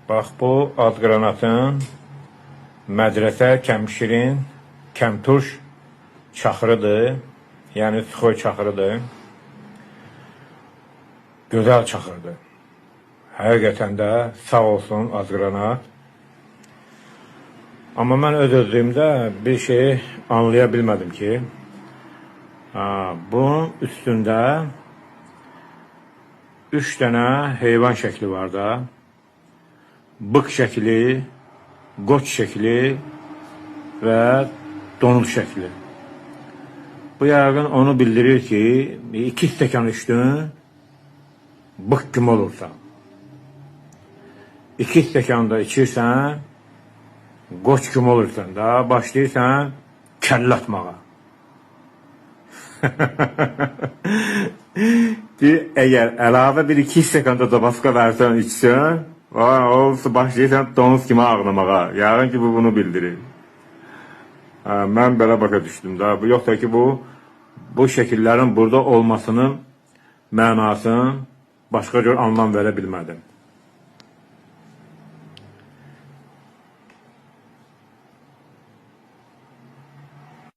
Bax bu Azqranatın mədrəsə Kəmşirin Kəmtuş çaxırıdır. Yəni Suxoy çaxırıdır. Gözəl çaxırdır. Həqiqətən də sağ olsun Azqranat. Amma mən öz özlüyümdə bir şeyi anlaya bilmədim ki, bunun üstündə 3 dənə heyvan şəkli var da. Bıq şəkli, qoç şəkli və donuz şəkli. Bu yəqin onu bildirir ki, 2 stəkan içdin, bıq kimi olursan. 2 stəkan da içirsən, qoç kimi olursan da, başlayırsan kəllə atmağa. Bir əgər əlavə bir 2 stəkan da dabaska versən içsən, o başlayırsan donuz kimi ağlamağa. Yəqin ki, bu bunu bildirir. Hə, mən belə başa düşdüm da. Bu yoxsa ki, bu şəkillərin burada olmasının mənasını başqa cür anlam verə bilmədim.